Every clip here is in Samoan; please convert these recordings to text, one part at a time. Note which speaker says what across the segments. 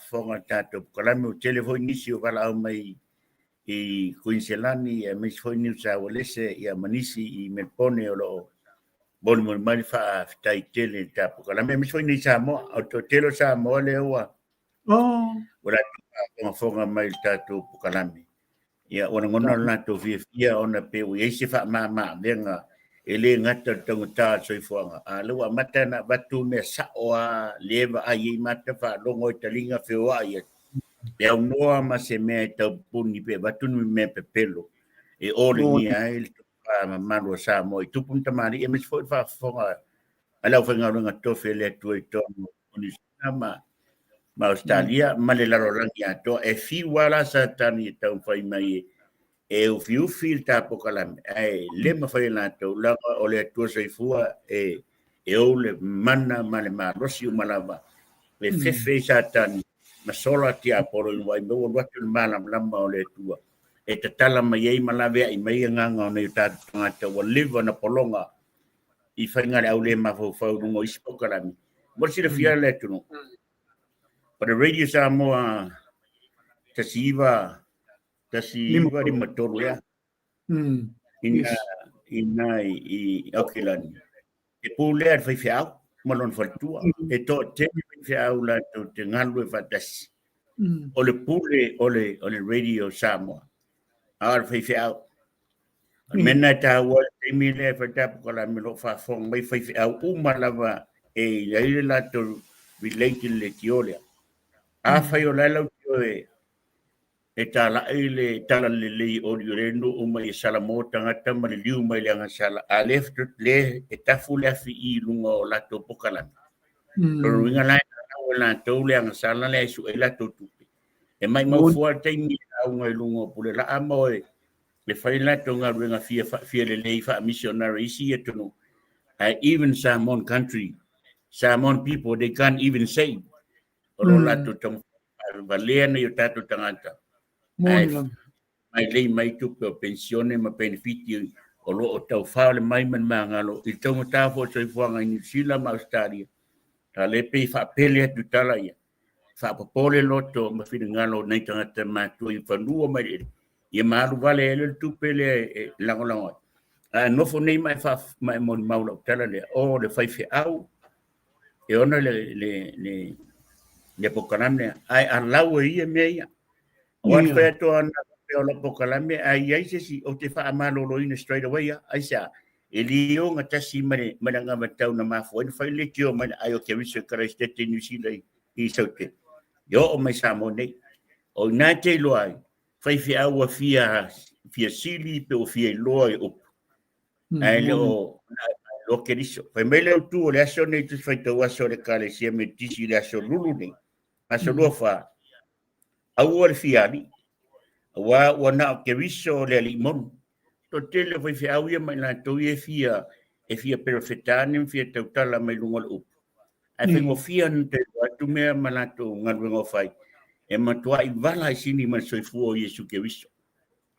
Speaker 1: faafofoga i le tatou polokalame. Ua tele foi nisi o valaau mai i Kuiniselani aemaise foi Niu Saualese ma nisi i Melpone o lo o molimoli mai le faafetai tele i le tatou polokalame, aemaise foi nei Samoa. O le toatele o Samoa lea ua ua latou faafogafoga mai i le tatou polokalame. Ia, ua lagona lo latou fiafia ona pe ua i ai se faamama-avega e le gata i le taugata o le soifuaga, a o lea ua amata ona avatu mea sao lava lea e vaai ai mata, faalogo ai taliga, feoai ai. E aunoa ma se mea e tau pupuni pe avatu ni mea pepelo e olegia ai le tofa mamalu o Samoa i tupu ma tamalii, aemaise foi le faafofoga a le aufaigaluega totofi a le Atua i totonu o Niu Sila ma Ausetalia ma le lalolagi atoa. E fiu lava la Satani e taumafai mai e ufiufi le ta polokalame, ae le mafai e latou, leaga o le Atua soifua e ou le mana ma le malosi uma lava e fefe ai Satani ma sola tiapolo ina ua ai ua alu atu le malamalama o le Atua e tatala mai ai ma laveai mai agaga o nai o tatou tagata ua leva ona pologa i faiga le au le mafaufau i luga o isi polokalame. Mo le silafia le atunuu, o le Radio Samoa 19 1953 ea ina i Aukilani, e pulea le faifeau ma lona faletua. E toatele faifeau latou te galulue faatasi. O le pule o le Radio Samoa, a o le faifeau. O le mea lena e taua ai le taimi lea e fai le polokalame o lo o faafofoga mai faifeau uma lava e i ai le latou relate i le leitio lea. Afai o la e leitio e talai le tala lelei oli o le nuu mai e Salamo tagata ma le liu mai le agasala, a le le e tafu le afi i luga o latou polokalame. O le uiga la e e latou le agasala lea e sue latou tupe. E mai mau fua le taimi e lauga i luga o pule laa ma oe e fai latou galuega fia fia lelei faa-missionary isi atunuu. Ae even Samoan country, Samoan people, they can't even say o lo latou taumafai valea nei o tatou tagata. Ae mai lei mai tupe o pensione ma benefiti o lo o taufao le mai ma le magalo i le taugata foi o le soifuaga i Niu Sila ma Ausetalia. A le pei faapele atu tala ia, faapopole loto ma finagalo o nai tagata matua i fanua mai le ia ma alu vale ai le tupe lea e lagolago ai. Ae nofo nei ma e ma e molimau lau tala lea, o le faifeau e ona le polokalame, ae alau e ia mea ia. Aua te fai atu ana pe o le polokalame, ae i ai se isi ou te faamaloloina straight away ia, aisea? E le ogatasi ma le anavatau na mafua ai ona fai le leitio mai le ai o Keriso Ekalesia i Niu Sila i Saute. E oo mai Samoa nei. O ina e te iloa ai, faifeau ua fia, fia sili pe ua fia iloa i upu. Ae le o iloa Keriso. Fai mai le autu o le aso nei Tusi Faitau Aso o le Ekalesia Metotisi i le aso Lulu nei, aso lua fa, aua le fia alii, aua ua na o Keriso le alii moni. Toatele o faifeau ia ma i latou ia e fia perofeta ane ma fia tautala mai luga o le upu. Ae faigofie ona toe atu mea ma latou galuega o fai, e matuai vala i sini ma le soifua o Iesu Keriso.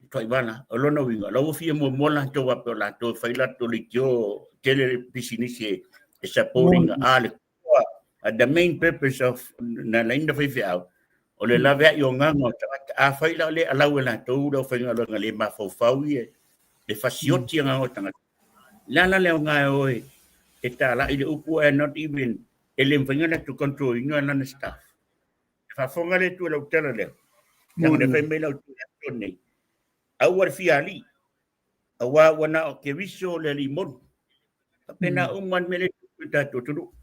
Speaker 1: Matuai vala. O lona uiga, o la ua fia muamua latou faapea o latou e fai latou leitio tele le pisinisi e supporting a le the main purpose of na laina faifeau, o le laveai o agaga o tagata. Afai la o le alau e latou le aufaigaluega le mafaufau ia e fasioti agaga o tagata, le ala le aoga e o e talai le upu ae not even e le mafai ona latou control ina lana staff. E faafofoga le Atua i lau tala lea. Leaga le fai mai lau tala nei, aua le fia alii, aua ua na o Keriso le alii moni. Faapena uma le mea lea e tupu i le tatou atunuu.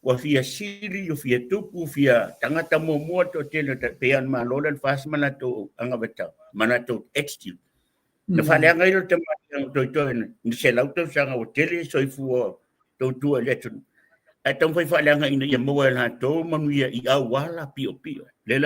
Speaker 1: Ua fia sili, ua fia tupu, fia tagata muamua le toatele o pei lava o le Malo lea na FAST ma latou anavatau, ma latou attitude. Na faaleaga ai le tamaitiiti toetoe na 100 tausaga ua tele soifua tautua i le atunuu. Ae taumafai faaleaga ina ia maua e latou manuia i auala piopio. Le